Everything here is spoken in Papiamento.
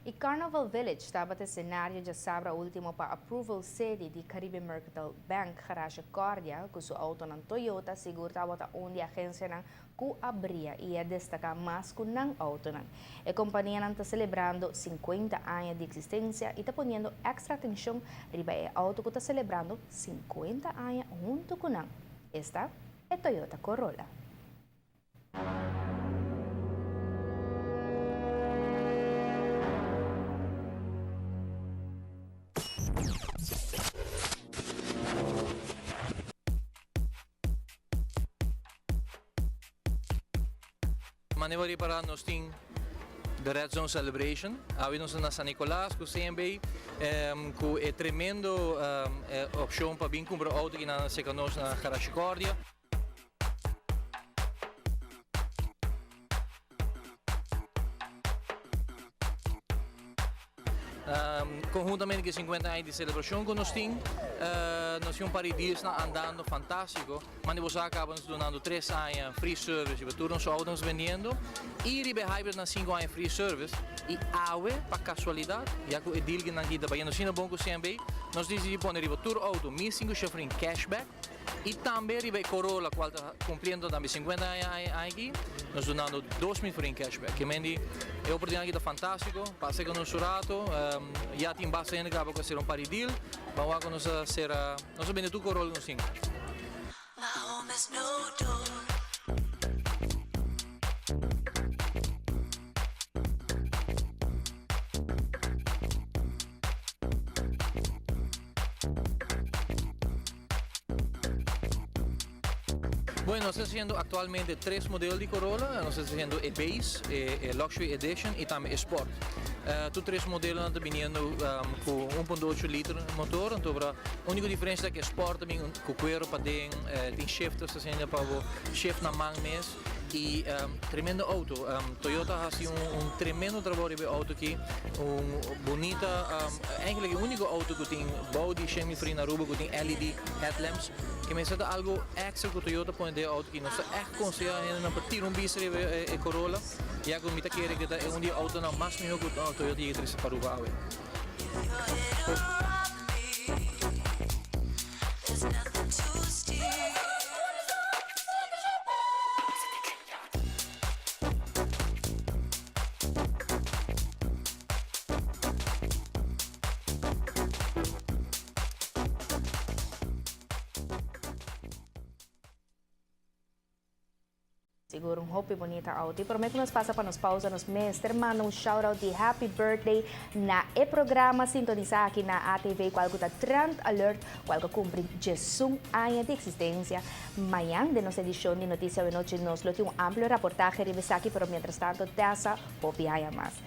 E Carnival Village tabata escenario diasabra ultimo pa Approval City di Caribe Mercantile Bank. Garage Cordia, cu su autonan Toyota, sigur tabata un di agencianan cu a bria y a destaca mas cu nan autonan. E companianan ta celebrando 50 aña di existencia y ta poniendo extra atencion riba e auto cu ta celebrando 50 aña hunto cu nan, esta e Toyota Corolla. Mane bo ripara nos tin The Red Zone Celebration. Awe nos ta na San Nicolas cu CMB cu e tremendo opcion pa bin cumpra auto ki nan a seca nos na Garage Cordia. Conhuntamente cu e 50 aña di celebracion cu nos tin, nos tin un par di dealsnan andando fantastico. Mande bo sa caba nos dunando tres aña free service riba tur nos auto nos bendiendo y riba e hybridnan cinco aña free service. Y awe pa casualidad, ya cu e deal ki nan kita bayendo asina bon cu CMB, nos dicidi pone riba tur auto 1500 shofrin cashback. Y tambe riba e Corolla cual ta cumpliendo tambe 50 aña aña aki, nos dunando 2000 florin cashback. Ke men di e oportunidad aki ta fantastico, pasa cu nos un rato, ya tin basta hende caba cu a cera un par di deal, ban wak cu nos a cera, nos a bende tur Corolla nos tin. Bueno, nos ta haciendo actualmente tres modelo di Corolla. Nos ta haciendo e Base, e Luxury Edition y tambe e Sport. Tur tres modelonan ta biniendo cu 1.8 liter motor. Anto bra, unico diferencia ta cu e Sport ta bin cu cuero paden, tin shifters asina pa bo shift na man mes. Y tremendo auto. Toyota a haci un tremendo trabou riba e auto aki. Un bunita, eigenlijk e unico auto cu tin bou di shen mil florin na Aruba cu tin LED headlamps. Ke mester ta algo extra cu Toyota pone den e auto aki. Nos ta echt conseha hendenan pa tira un bista riba e Corolla, ya cu mi ta kere cu ta un di e autonan mas miho cu Toyota yega trece pa Aruba awe. Sigur un hopi bunita auto. Y prome cu nos pasa pa nos pausa nos mester manda un shout out di happy birthday na e programa sintonisa aki na ATV cual cu ta Trend Alert cual cu a cumpli 11 aña di existencia. Mañan den nos edicion di Noticia Awenochi nos lo tin un amplio raportahe riba esaki pero mientras tanto Tessa hopi haya mas.